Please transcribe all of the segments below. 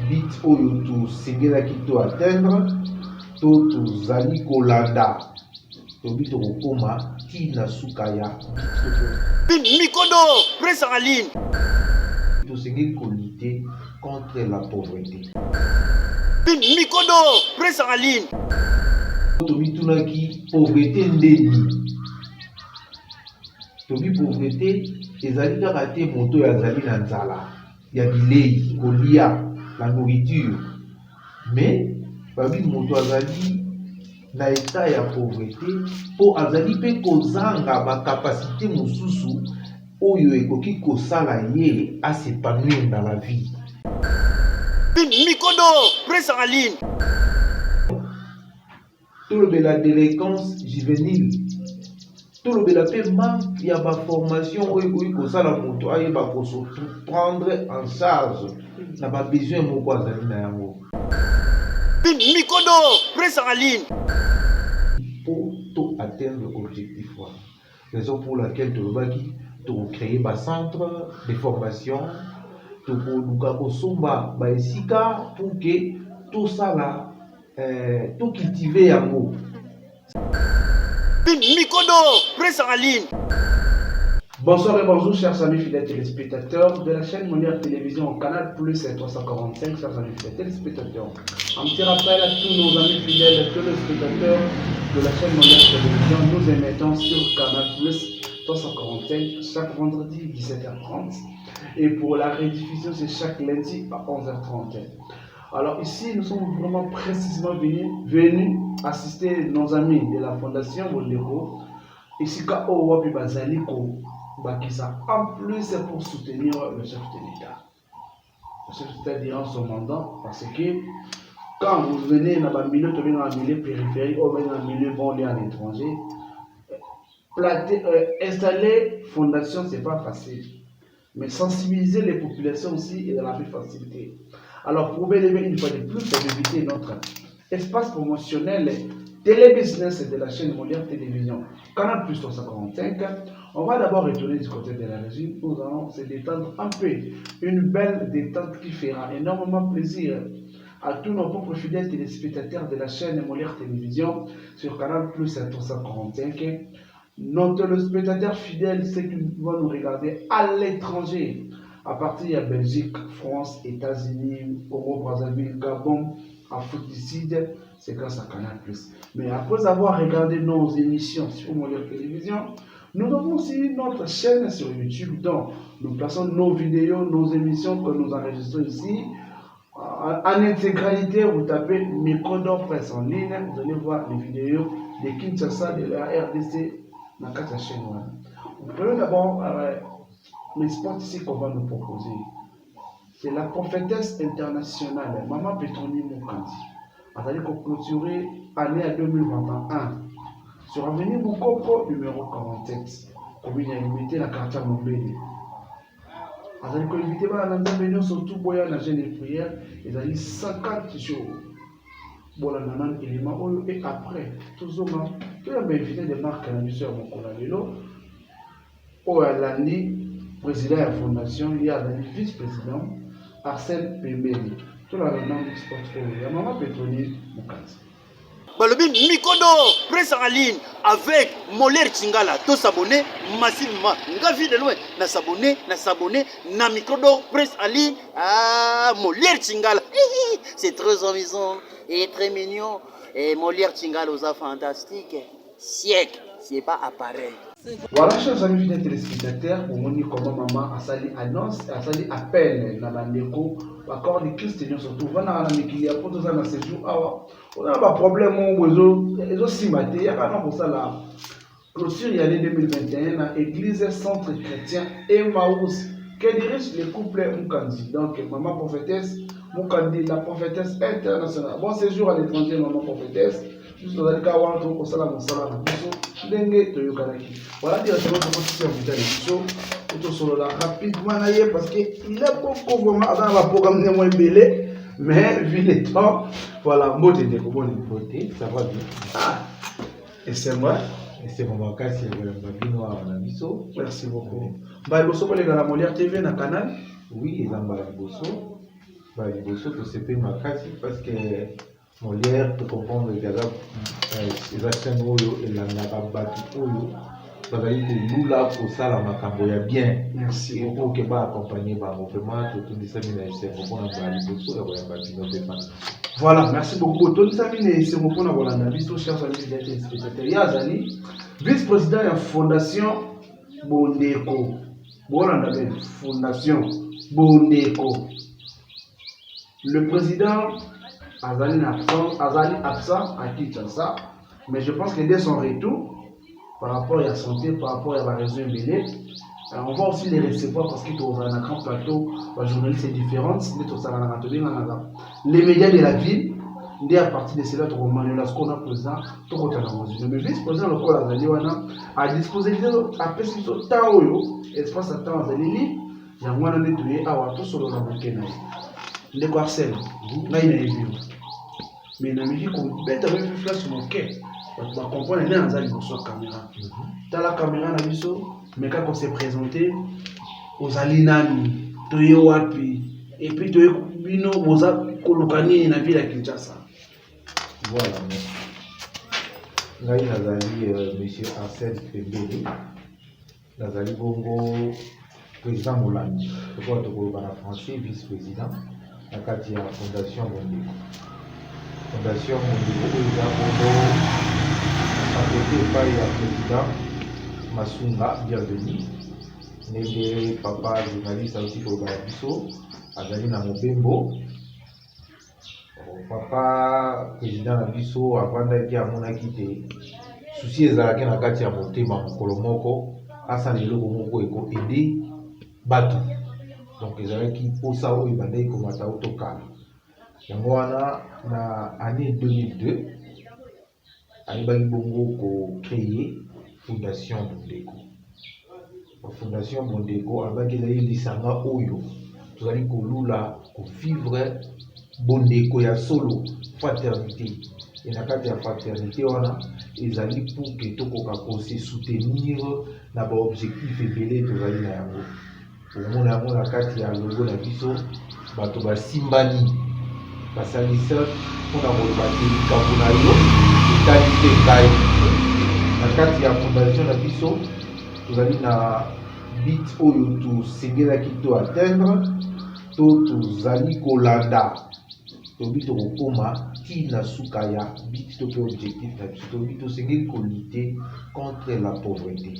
But oyo tosengelaki to atteindre to tozali kolanda tobi tokokoma ti na suka ya Mikodo presse en ligne. Tosengeli ko lutter contre la pauvrete. Mikodo presse en ligne. Tomitunaki pauvrete nde nini? Tobi pauvrete ezali kaka te moto oyo azali na nzala. ya bilei kolia la nourriture mais babi moto azali na etat ya pauvrete mpo azali mpe kozanga ba capacite mosusu oyo ekoki kosala ye a s'epanouir dans la vie. Mikodo presse en ligne. Tolobela delinquance juvenile, tolobela pe manque ya ba formation oyo ekoki kosala moto ayeba ko se prendre en charge na ba besoin moko azali na yango. Mikodo presse en ligne. Po to atteindre objectif wana. Raison pour laquelle tolobaki toko creer ba centres de formation, tokoluka kosomba ba esika pour que tosala Eh, to cultiver yango. Mikodo, presse en ligne. Bonsoir et bonjour chers amis fidèles téléspectateurs de la chaîne Molière Télévision Canal Plus 345, chers amis fidèles téléspectateurs. Un petit rappel à tous nos amis fidèles téléspectateurs de la chaîne Molière Télévision, nous émettons sur Canal Plus 345 chaque vendredi 17h30 et pour la rediffusion c'est chaque lundi à 11h30. Alors ici, nous sommes vraiment précisément venus, venus assister nos amis de la Fondation Bondeko. Esika oyo wapi bazali kobakisa en plus pour soutenir le chef de l'État. Le chef de l'État durant son mandat parce que quand vous venez dans le milieu, dans le milieu périphérique, ou dans le milieu bon à l'étranger, euh, installer fondation, c'est pas facile. Mais sensibiliser les populations aussi est dans la plus facilité. Alors, pour bien une fois de plus, d'éviter notre espace promotionnel télébusiness de la chaîne Molière Télévision, Canal Plus 345. On va d'abord retourner du côté de la régie. Nous allons se détendre un peu. Une belle détente qui fera énormément plaisir à tous nos propres fidèles téléspectateurs de la chaîne Molière Télévision sur Canal Plus 345. Nos téléspectateurs fidèles, ceux qui vont nous regarder à l'étranger, à partir de Belgique, France, États-Unis, Congo, Brazzaville, Gabon, Afrique du Sud, c'est grâce à Canal+. Mais après avoir regardé nos émissions sur Molière Télévision, nous avons aussi notre chaîne sur YouTube dont nous plaçons nos vidéos, nos émissions que nous enregistrons ici. En intégralité, vous tapez Mikodo Presse en ligne, vous allez voir les vidéos de Kinshasa, de la RDC, dans la chaîne. Vous prenez d'abord euh, les spots ici qu'on va nous proposer. C'est la prophétesse internationale, Maman Petroni Mukandi. Azali clôturer année 2021 sur avenue Mukoko numéro 47, commune ya Limete na quartier Mombele. Azali ko inviter bana na Nzambe nyonso tout boya na jeune de prière ezali 50 jours. Bolanda nanu élément oyo et après tozonga toyamba invité de marque na biso ya mokolo ya lelo oyo alandi président ya fondation ye azali vice président Arsène Pembeni. Tolanda nanu sport oyo ya mama Petroni Mokanzi. Balobi mikodo presse en ligne avec Molière Chingala to s'abonner massivement nga vie de loin na s'abonner na s'abonner na microdo presse en ligne ah Molière Chingala c'est très amusant et très mignon et Molière Chingala oza fantastique siècle c'est pas appareil. Voilà, chers amis fidèles téléspectateurs, bomoni comment maman asali annonce, asali appel na bandeko ba corps de Christ nyonso tovandaka na mikili ya poto oza na séjour awa oza na ba problème moko boye ezosimba te yaka na kosala clôture ya année 2021 na église centre chrétien Emmaüs que dirige le couple Mukandi donc maman prophétesse Mukandi la prophétesse internationale bon séjour à l'étranger maman prophétesse Biso tozali kaka wana tokoki kosala mosala na biso ndenge toyokanaki. Voilà directement tokotisi ya moto na biso po tosolola rapidement na ye parce que il a beaucoup vraiment aza na baprogramme ndenge mwa ebele mais vu le temps voilà mbote ndeko boni mbote ça va bien ah esengo esengo makasi ya koyamba bino awa na biso merci beaucoup mbala liboso koleka na Molière TV na canal oui eza mbala liboso. Ba liboso tosepeli makasi parce que Molière to comprendre que aza eza chaîne oyo elandaka bato oyo bazali kolula kosala makambo ya bien. Merci et pour que ba accompagner bango, vraiment totondisami na esengo mpona mbala liboso ya koyamba bino mpe pana. Voilà, merci beaucoup. Botondisami na esengo mpona kolanda biso, chers amis téléspectateurs. Ye azali vice-président ya Fondation Bondeko. Bolanda bien, Fondation Bondeko. Le président azali na absent, azali absent à Kinshasa, mais je pense que dès son retour, par rapport à la santé, par rapport à la raison ebele, on va aussi les recevoir parce que tozala na grand plateau, ba journalistes différentes nde tosalanaka, tobenganaka les médias de la ville. Nde à partir de cela tokomaniola sikoyo na président, tokotana mozindo. Mais vice président lokola azali wana adispose, apesi biso temps oyo, espace ya temps, azali libre. Yango wana nde toye awa tosolola moke na ye. Ndeko Arsène, ngai nayebi yo, mais nameki kobeta mpe flash moke, bato bacomprendre nde naza liboso ya caméra. Tala caméra na biso, meka kose présenter. Ozali nani? Toye wapi? Et puis toye, bino boza koluka nini na ville ya Kinshasa? Voilà, merci. Ngai nazali monsieur Arsène Pembele, nazali bongo président molandi, lokola tokoloba na français vice président na kati ya Fondation Bondeko. Fondation Bondeko oyo eza bongo chapeauté epai ya président Masunga Bienvenu. Ndenge papa journaliste auti koloba na biso, azali na mobembo. Papa président na biso avandaki, amonaki te souci ezalaki na kati ya motema, mokolo moko asala eloko moko ekoaider bato. Donc ezalaki mposa oyo ebandaki komata otokala. Yango wana na année 2002 ayebaki bongo kocréer Fondation Bondeko. Fondation Bondeko, alobaki, ezali lisanga oyo tozali kolula kovivre bondeko ya solo, fraternité. E na kati ya fraternité wana ezali pour que tokoka kose soutenir na baobjectif ebele tozali na yango. Omona yango na kati ya logo na biso, bato basimbani, basalisa mpona koloba te likambo na yo etali mpe ngai. Na kati ya fondation na biso tozali na but oyo tosengelaki to atteindre to tozali kolanda. Tobi tokokóma ntina suka ya but to mpe objectif na biso. Tobi tosengeli kolutter contre la pauvreté.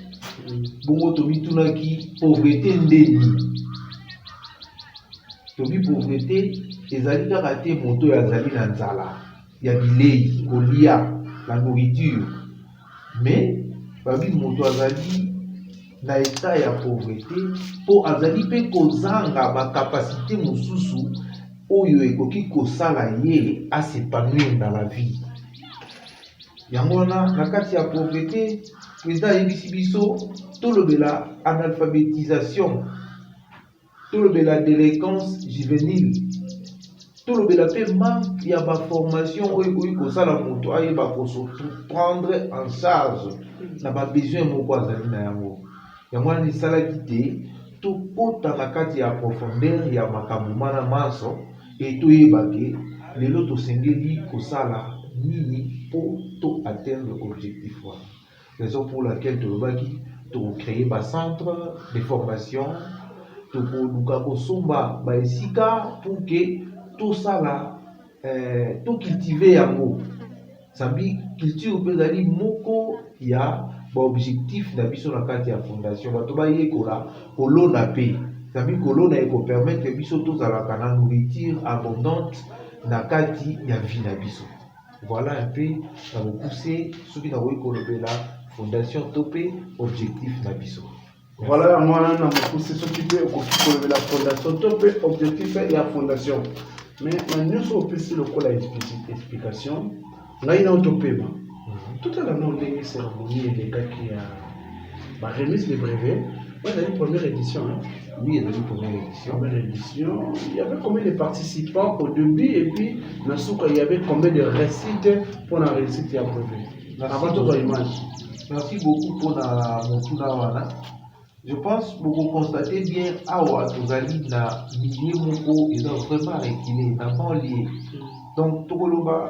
Bongo tomitunaki, pauvreté ndeni? Tobi pauvreté ezali kaka te moto oyo azali na nzala ya bilei kolia, la nourriture, mais babi moto azali na état ya pauvreté mpo azali mpe kozanga bacapacité mosusu oyo ekoki kosala ye as'épanouir dans la vie. Yango wana na kati ya pauvreté, président ayebisi biso tolobela analphabétisation, tolobela délinquance juvénile, tolobela mpe manque ya baformation oyo ekoki kosala moto ayeba kose prendre en charge na babesoin moko azali na yango. Yango wana esalaki te tokɔta na kati ya profondeur ya makambo mana manso e toyeba ke lelo tosengeli kosala nini mpo to atteindre objectif wana. Raison pour laquelle tolobaki tokocréer bacentre de formation, tokoluka kosomba baesika pour que tosala tocultive yango, zambi culture mpe ezali moko ya baobjectif na biso na kati ya fondation. Bato bayekola kolona mpe, zambi kolona ekopermettre biso tozalaka na nourriture abondante na kati ya vie na biso. Voilà un peu na bokuse soki nakoki kolobela fondation to mpe objectif na biso. Voilà, yango wana na mokuse soki mpe okoki kolobela fondation to mpe objectif ya fondation. Mais na nyonso opesi lokola explication, ngai nao topema, totala nao ndenge cérémonie elekaki ya baremise de brevet. Oyo ezali première édition, hein? Oui, ezali première édition. Première édition. Il y avait combien de participants au début et puis na suka, il y avait combien de réussites pour la réussite ya brevet? Avant tozwa image. Merci beaucoup mpona motuna wana. Je pense boko constater bien awa tozali na milieu moko eza vraiment reculé na banlieue. Donc tokoloba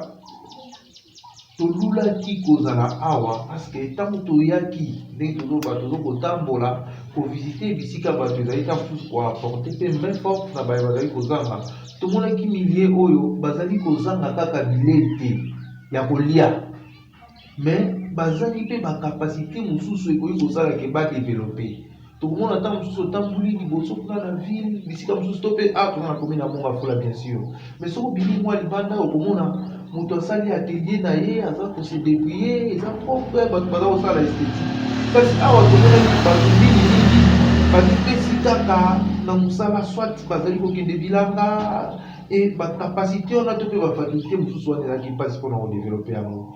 tolulaki kozala awa parce que ntango toyaki ndenge tozoloba tozo kotambola kovisite bisika bato ezali ntango mosusu koapporte mpe main forte na baye bazali kozanga. Tomonaki milieu oyo bazali kozanga kaka bilei te ya kolia, mais bazangi mpe ba capacite mosusu ekoki kosala ke ba developper. Tokomona ntango mosusu otamboli liboso kuna na ville bisika mosusu to mpe awa toza na commune ya Mont Ngafula bien sûr, mais soki obimi mwa libanda okomona moto asali atelier na ye aza ko se débrouiller, eza propre, bato baza kosala esthétique. Kasi awa tomonaki bato mingi mingi bamipesi kaka na mosala, soit bazali kokende bilanga e ba capacité wana to mpe ba faculté mosusu wana ezalaki mpasi mpona kodevelope yango.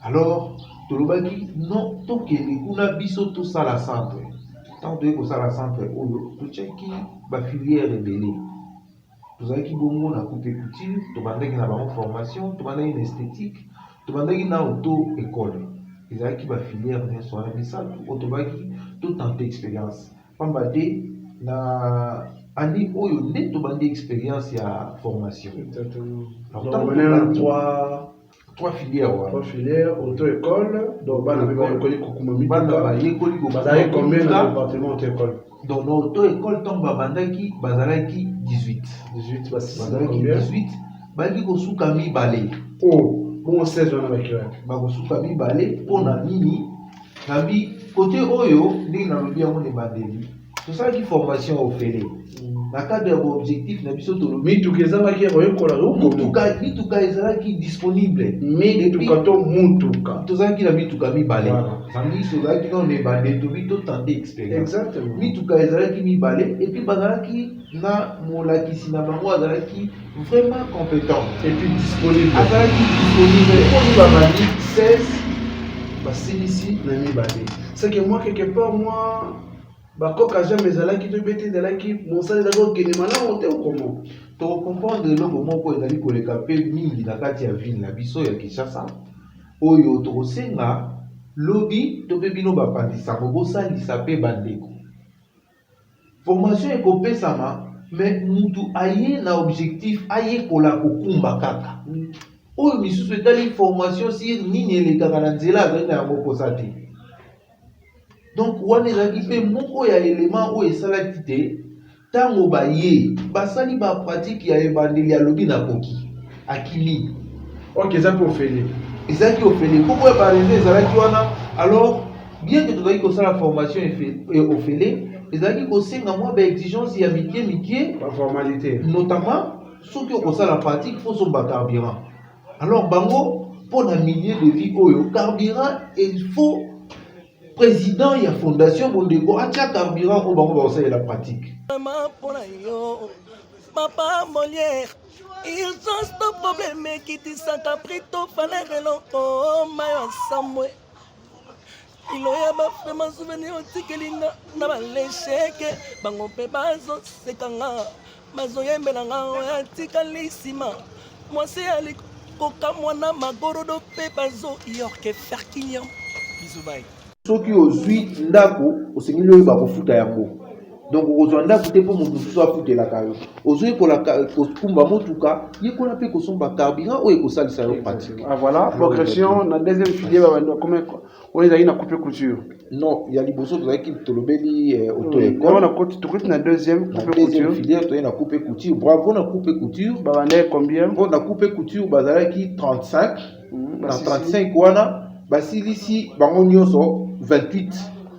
Alors tolobaki non, tokende kuna biso tosala centre. Ntango toyei kosala centre oyo, totiaki ba filière ebele. Tozalaki bongo na coupe et couture, tobandaki na bango formation, tobandaki na esthétique, tobandaki na auto école. Ezalaki ba filière nyonso wana misato oyo tobaki totente expérience, pamba te na année oyo nde tobandi expérience ya formation. Exactement. Alors, Donc, ntango on est en tobandi trois trois filières wana. Trois filières, auto-école, donc bana mpe bayekoli kokuma Bana mituka. Bayekoli kokuma Bazalaki combien na mituka. département auto-école? Donc na auto école, ntango babandaki bazalaki 18. 18, basisi Bazalaki combien? 18, bayaki kosuka mibale. Oh, bongo 16 wana baki wapi? Bakosuka mibale mpona nini? Nabi kote oyo ndenge nalobi yango na ebandeli, tosalaki formation ofele na cadre ya baobjectif na biso. Tolobi Mituka ezangaki ya koyekola okoma? Mituka ezalaki disponible. Mituka to mutuka? Tozalaki na mituka mibale. Voilà. Zambi tozalaki nano na ebandeli, tobi totente expérience. Mituka ezalaki mibale et puis bazalaki na molakisi na bango, azalaki vraiment compétent. Et puis disponible. Azalaki disponible. Oyo babandi 16, basilisi na mibale. C'est que moi, quelque part, moi bakoka jambe ezalaki to bete, ezalaki mosala ezalaki kokende malamu te okoma. Tokocomprendre eloko moko ezali koleka mpe mingi na kati ya ville na biso ya Kinshasa oyo tokosenga lobi to mpe bino bapandisango bosalisa mpe bandeko. Formation ekopesama, mais mutu aye na objectif ayekola kokumba kaka. Oyo misusu etali formation sur nini elekaka na nzela, azali na yango mposa te. Donc wana ezalaki mpe moko ya elema oyo esalaki te ntango baye basali bapratique ya ebandeli, alobi nakoki, akimi. Ok, eza mpe ofele. Ezalaki ofele, nkombo ya bareseau ezalaki wana. Alors bien que tozalaki kosala formation ofele, ezalaki kosenga mwa baexigence ya mike mike. Baformalité. Notamment soki okosala pratique, faut somba carburant. Alors bango, mpo na milieu de vie oyo, carburant, il faut président ya fondation Bondeko atia carburant oyo bango bakosalela pratique. Vraiment mpona yo papa Molière, urgence to problème ekitisaka prix to valeur eloko mayo asamwe kilo ya bafrema souvenir otikeli nga na balesheke bango mpe bazosekanga bazoyembelanga oyo atikali nsima mwasi ali kokamwa na magorodo mpe bazoyorke ferkiniam bizubai. Soki ozwi ndako, osengeli oyeba kofuta yango. Donc okozwa ndako te mpo moto mosusu afutelaka yo. Ozoyekola kokumba motuka, yekola mpe kosomba carburant oyo ekosalisa yo pratique. Ah, voilà, progression na deuxième filière babandi bakoma oyo ezalaki na coupe couture. Non, ya liboso tozalaki tolobeli auto yango école. Na koti tokoti na deuxième Na coupe deuxième couture. filière, toye na coupe couture. Bravo, na coupe couture. Babandaki combien? Mpo na coupe couture bazalaki 35. Na basisi. 35 wana basilisi bango nyonso 28,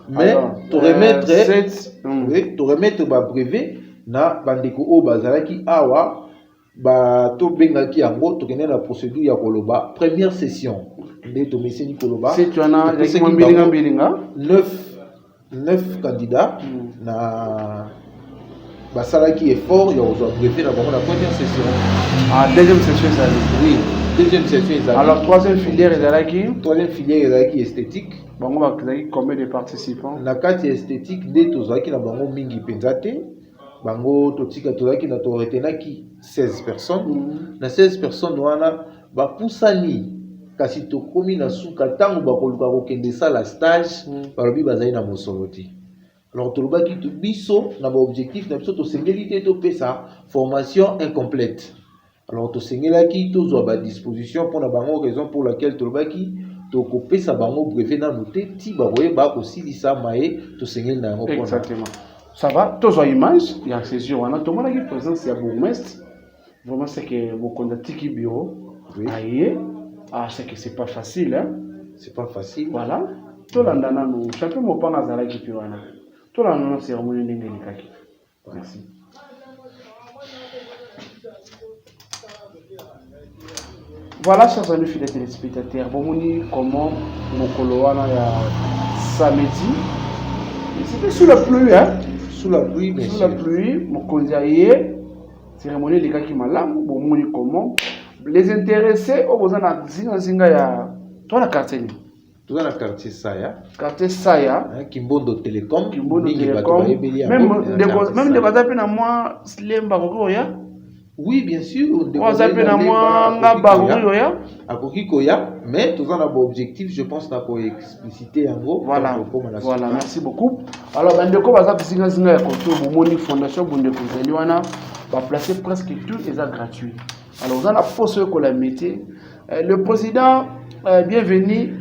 mais Alors, toremettre sept. Oui, toremettre babrevet na bandeko oyo bazalaki awa. Tobengaki yango, tokende na procédure ya koloba première session nde tomeseni koloba. Sept wana ezalaki Topesaki mwa mbilinga bango mbilinga. 9 candidats na basalaki effort ya kozwa brevet na bango na première session. Ah, deuxième session ezali? Oui, deuxième session ezali. Alors troisième filière ezalaki? Troisième filière ezalaki esthétique. Bango bazalaki combien de participants? Na kati ya esthétique nde tozalaki na bango mingi mpenza te. Bango totika, tozalaki na toretenaki 16 personnes. Na 16 personnes wana bapusani, kasi tokomi na suka ntango bakoluka kokende sala stage, balobi bazali na mosolo te. Alors tolobaki biso na baobjectif na biso, tosengeli te topesa formation incomplète. Alors tosengelaki tozwa badisposition mpona bango, raison pour laquelle tolobaki tokopesa bango brevet nanu te ti bakoyeba kosilisa maye tosengeli na yango mpona. Exactement, ça va. Tozwa image ya césure wana, tomonaki présence ya bourgmestre. Vraiment, c'est que mokonzi atiki bureau. Aye. Ah, c'est que c'est pas facile, hein? C'est pas facile. Voilà, tolanda nanu champion Mopanga azalaki mpe wana. Tolanda nanu cérémonie ndenge elekaki. Merci. Voilà, chers amis fidèles téléspectateurs, bomoni comment mokolo wana ya samedi, c'était sous la pluie, hein? Sous la pluie, bien Sous la sûr. pluie, mokonzi aye, cérémonie elekaki malamu. Bomoni comment les intéressés oyo boza na zingazinga ya to na quartier nini? Toza na quartier Saya. Quartier Saya. Hein, Kimbondo Telecom. Kimbondo Mingi bato Telecom. bayebeli yango, Même na ndeko quartier même ndeko Saya. aza mpe na mwa Lemba, akoki koya? Oui, bien sûr. Ndeko Oyo aza mpe na Lemba mwa akoki Ngaba koya. akoki koya. Akoki koya, mais toza na baobjectif, je pense na koexplicite yango Voilà. ntango tokóma na Voilà. suka. Merci beaucoup. Alors, bandeko baza zingazinga ya koto, bomoni fondation Bondeko ezali wana, baplace presque tout eza gratuit. Alors oza na posa oyekola métier. Le président bienvenu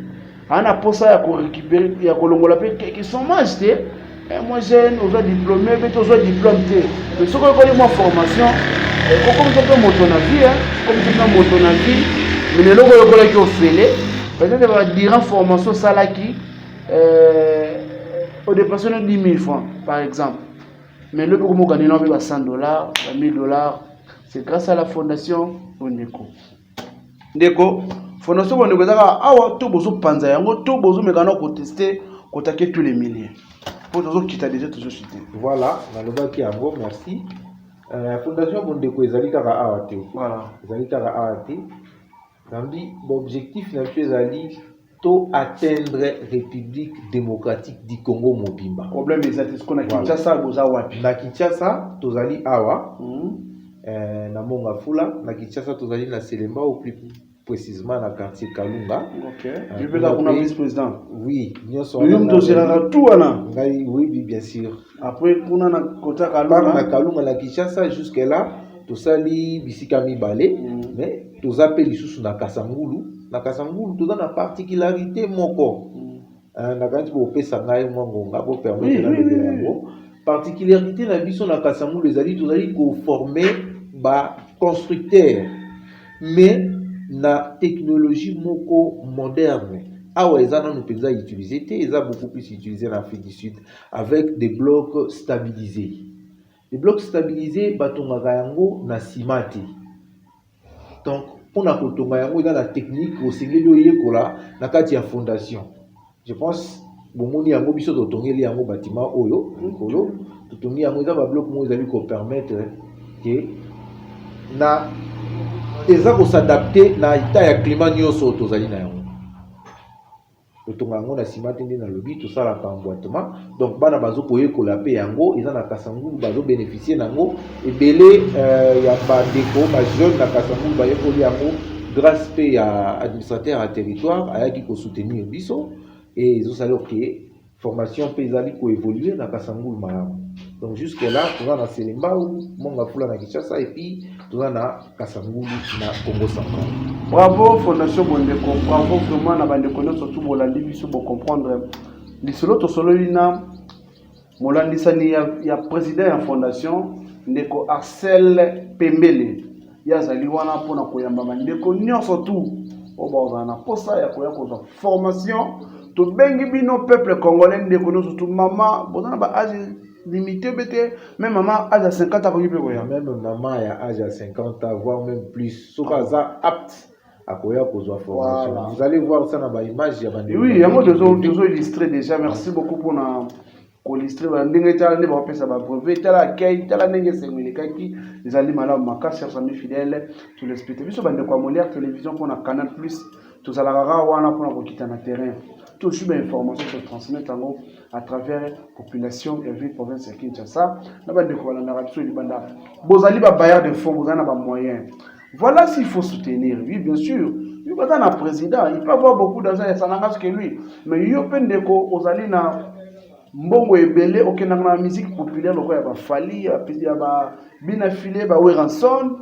aza na posa ya korécupérer, ya kolongola mpe quelque chômage te. Moi jeune oza diplômé mpe te, ozwa diplôme te, mais soki oyekoli mwa formation, okomisa mpe moto na vie, okomisa mpe moto na vie. Mais lelo oyekolaki ofele, peut-être badurant formation osalaki, odépense no 10 000 francs par exemple, mais lobi okomokani mpe ba 100 $, ba 1000 $. C'est grâce à la fondation Bondeko. Ndeko, fondation Bondeko ezaka awa to bozopanza yango to bozomeka na kotester, kotake tous les milieux, mpo tozokita déjà, tozochite. Voilà, nalobaki yango, merci. Fondation Bondeko ezali kaka awa te. Ezali kaka awa te, zambi baobjectif na biso ezali to atteindre République démocratique du Congo mobimba. Problème eza te. Siko na Voilà. Kinshasa boza wapi? Na Kinshasa tozali awa, na Mont Ngafula. Na Kinshasa tozali na Selemba, au plus précisément na quartier Kalunga. Ok, yo mpe kaka kuna, vice président? Oui, nyonso. Yo moto ozelaka tout wana? Ngai, oui, bien sûr. Après kuna na kota Par na Kalunga. Kalunga na Kinshasa, jusque là tosali bisika mibale. Mais toza mpe lisusu na Kasangulu. Na Kasangulu toza na particularité moko. Nakanisi bopesa ngai mwa ngonga, bopermettre nalobela yango. Particularité na biso na Kasangulu ezali tozali koformer baconstructeur, mais na technologie moko moderne. Awa eza nanu mpenza utilisé te, eza beaucoup plus utilisé na Afrique du Sud, avec des blocs stabilisés. Des blocs stabilisés, batongaka yango na nsima te. Donc mpona kotonga yango, eza na technique osengeli oyekola na kati ya fondation. Je pense bomoni yango, biso totongeli yango bâtiment oyo likolo totongi yango, eza babloc moko ezali kopermettre ke na eza kos'adapter na état ya climat nyonso oyo tozali na yango. Totonga yango na nsima te. Nde nalobi tosalaka emboîtement. Donc bana bazokoyekola mpe yango eza na Kasangulu, bazobénéficie nango ebele. Ya bandeko bajeune na Kasangulu bayekoli yango grâce mpe ya administrateur ya territoire ayaki kosoutenir biso, et ezosala ke formation mpe ezali koévolue na Kasangulu malamu. Donc jusque là toza na Selembao, Mont Ngafula na Kinshasa, et puis toza na Kasangulu na Congo central. Bravo fondation Bondeko, bravo vraiment na bandeko nyonso tu bolandi biso, bocomprendre lisolo tosololi na molandisani ya président ya fondation, ndeko Arcel Pembele. Ye azali wana mpona koyamba bandeko nyonso tu oyo bazala na posa ya koya kozwa formation. Tobengi bino peuple congolais, ndeko nyonso tu, mama boza na ba âge limité be te, même mama âge ya 50 akoki mpe koya? Même mama ya âge ya 50 ans, voire même plus, soki aza apte, akoya kozwa formation. Vous allez voir ça na baimage ya bandeko. Oui, yango tozo illustrer déjà. Merci beaucoup mpona koillustrer ndenge tala nde bakopesa babrevet, tala akei, tala ndenge esengo elekaki, ezali malamu makasi. Chers amis fidèles téléspectateurs, biso bandeko ya Molière Télévision mpona Canal Plus, tozalaka kaka wana mpona kokita na terrain, tozwi bainformation, totransmettre yango à travers population ya ville province ya Kinshasa na bandeko balandaka biso libanda. Bozali babailleur de fonds, bozali na bamoyen. Voilà, s'il faut soutenir, oui, bien sûr. Yo baza na président, il peut avoir beaucoup d'argent, ça n'engage que lui, mais yo mpe ndeko ozali na Mbongo ebele okendaka na musique populaire lokola ya ba Fally, ya ba Bina Filet, ba Werrason,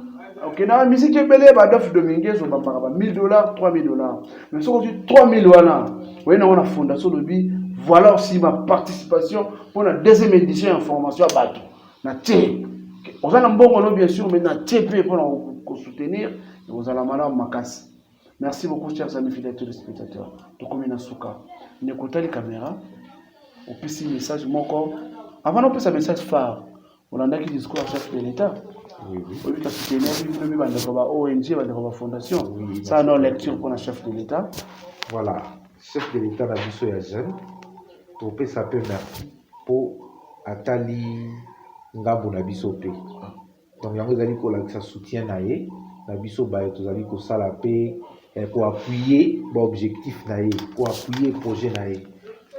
okendaka musique ebele ba Adolphe Dominguez obambaka ba 1000 dollars, 3000 dollars. Mais soki ozwi 3000 wana, oye nango na fondation olobi voilà aussi ma participation pour la deuxième édition ya formation ya bato. Na tie oza na mbongo no bien sûr mais na tie mpe mpona kosoutenir ekozala malamu makasi. Merci beaucoup chers amis fidèles téléspectateurs. Tokomi na suka. Ndeko otali caméra, opesi message moko. Avant opesa message phare, olandaki discours ya chef de l'État. Oui. Oyebi ka soutenir bino mpe bandeko ba ONG, bandeko ba fondation. Oui, Ça no lecture mpona chef de l'État. Voilà, chef de l'État na biso ya jeune, topesa mpe merci mpo atali ngambo na biso mpe. Donc yango ezali kolakisa soutien na ye na biso baye tozali kosala mpe koappuyer baobjectif na ye, koappuyer projet na ye.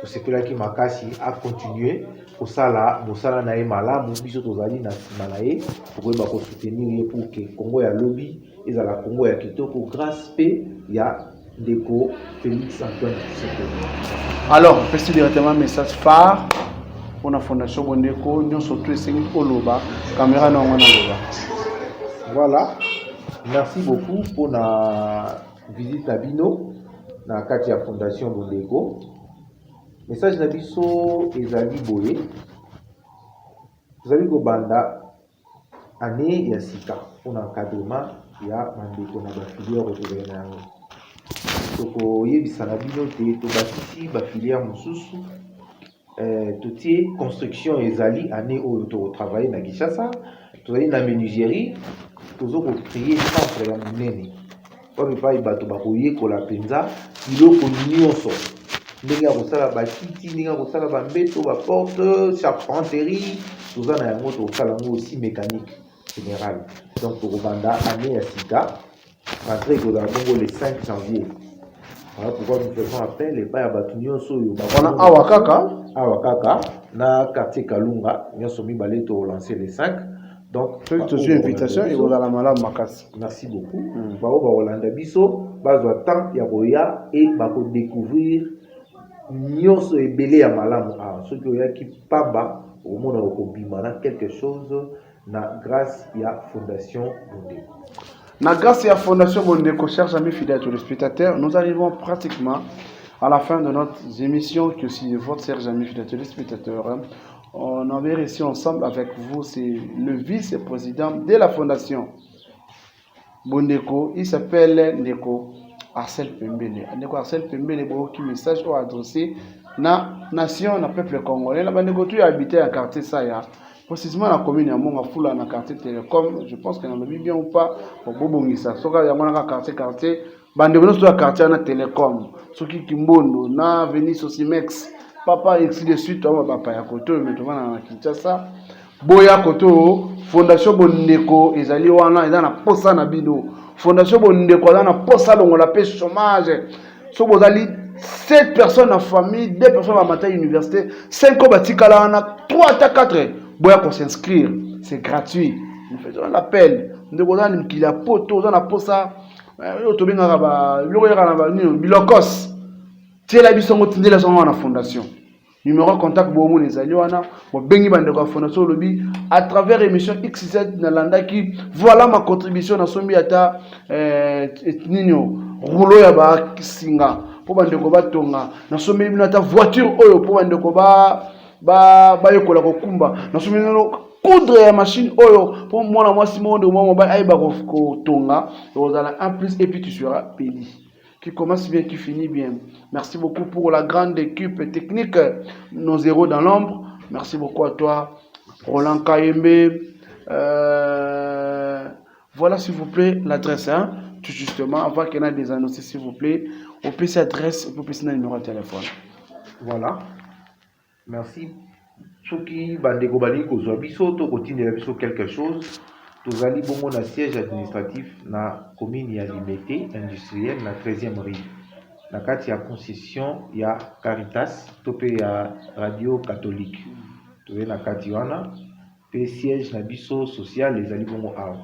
Tosepelaki makasi acontinue kosala mosala na ye malamu, biso tozali na nsima na ye, tokoyeba kosoutenir ye pour que Congo ya lobi ezala Congo ya kitoko grâce mpe ya ndeko Félix Antoine Tshisekedi. Alors, opesi directement message phare mpona fondation Bondeko nyonso tu esengi oloba caméra na yango naloba. Voilà, merci beaucoup mpona visite na bino na kati ya fondation Bondeko. Message na biso ezali boye: tozali kobanda année ya sika mpona encadrement ya bandeko na bafilière oyo tozali na yango. Tokoyebisa na bino te tobakisi bafilière mosusu, totie construction ezali année oyo tokotravaille na Kinshasa. Tozali na menuiserie, tozo kocréer centre ya monene oyo epai bato bakoyekola mpenza biloko nyonso, ndenge ya kosala bakiti, ndenge ya kosala bambeto, baporte, charpenterie. Toza na yango, tokosala yango aussi mécanique générale. Donc tokobanda année ya sika, rentrée ekozala bongo le 5 janvier. Voilà pourquoi nous faisons appel epai ya bato nyonso oyo wana awa kaka. Awa kaka na quartier Kalunga, nyonso mibale tokolance le 5. Donc soki tozwi invitation ekozala malamu makasi. Merci beaucoup. Bao bakolanda biso bazwa temps ya koya e bakodécouvrir nyonso ebele ya malamu awa. Soki oyaki pamba, okomona okobima na quelque chose na grâce ya fondation Bondeko. Na grâce ya fondation Bondeko, chers amis fidèles téléspectateurs, nous arrivons pratiquement à la fin de notre émission que si votre chers amis fidèles téléspectateurs, on avait réussi ensemble avec vous, c'est le vice-président de la fondation Bondeko, il s'appelle Ndeko Arcel Pembele. Ndeko Arcel Pembele, boyoki message oyo adressé na nation, na peuple congolais, na bandeko tu habité ya quartier Saya, précisément na commune ya Mont Ngafula, na quartier Télécom. Je pense que nalobi bien ou pas? Bobongisa soki yango naka quartier bandeko nyonso ya quartier wana Télécom, soki Kimbondo na avenue Sosimex, papa, ainsi de suite. Awa bapaya kote oyo me tovanda na Kinshasa, boya kote oyo fondation Bondeko ezali wana, eza na posa na bino. Fondation Bondeko aza na posa longola mpe chômage. Soki bozali 7 personnes na famille, 2 personnes bamata université, 5 oyo batikala wana, 3 ata 4, boya kos'inscrire, c'est gratuit. Nous faisons l'appel. Ndeko oza na mikili ya poto, oza na posa oyo tobengaka biloko yaka na banini, bilokos, tiela biso yango, tindela biso yango na fondation. Numéro contact bomona ezali wana. Bobengi bandeko ya fondation, olobi à travers émission XZ nalandaki, voilà ma contribution, nasombi ata nini, rouleau ya basinga mpo bandeko batonga, nasombi bino ata voiture oyo mpo bandeko bayekola kokumba, nasombi bino coudre ya machine oyo mpo mwana mwasi moko, ndeko mwana mobali ayeba kotonga. Ekozala un plus et puis tu seras béni. Qui commence bien, qui finit bien. Merci beaucoup pour la grande équipe technique, nos héros dans l'ombre. Merci beaucoup à toi, Roland Kayembe. Voilà, s'il vous plaît, l'adresse. Hein? Tout justement, avant qu'il y ait des annonces, s'il vous plaît, on peut adresse, on peut numéro de téléphone. Voilà. Merci. Soki bandeko balingi kozwa biso to kotindela biso quelque chose, tozali bongo na siège administratif na commune ya Limete Industriel, na 13e rue, na kati ya concession ya Caritas to mpe ya radio catholique. Tozali na kati wana mpe siège na biso social ezali bongo awa.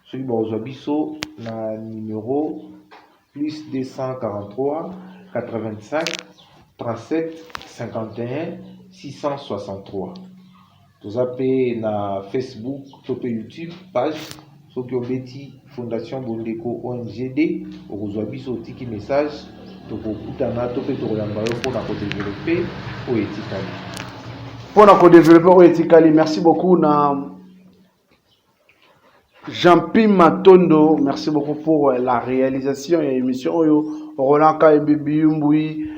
Soki bakozwa biso na numéro +243 85 37 51. 663. Toza mpe na Facebook to mpe YouTube page. Soki obeti Fondation Bondeko ONGD, okozwa biso, otiki message, tokokutana to mpe tokoyamba yo mpona kodevelope oyo etikali. Mpona kodevelope oyo etikali. Merci beaucoup na Jean-Pi Matondo, merci beaucoup pour la réalisation et émission oyo. Roland Kaembe Biyumbui,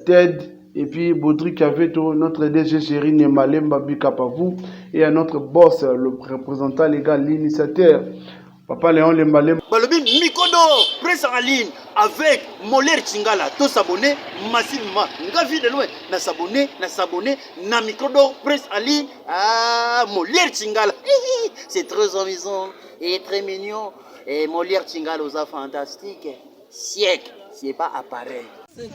Ted et puis Baudric Aveto, notre DG chéri Nemalemba Bikapavou et à notre boss, le représentant légal, l'initiateur, Papa Léon Lembalemba. Balobi Mikodo presse en ligne avec Molière Chingala, to s'abonner massivement. Nga vie de loin na s'abonner, na s'abonner na Microdor presse en ligne. Ah, Molière Chingala, c'est très amusant et très mignon. Et Molière Chingala oza fantastique. Siècle, c'est pas appareil.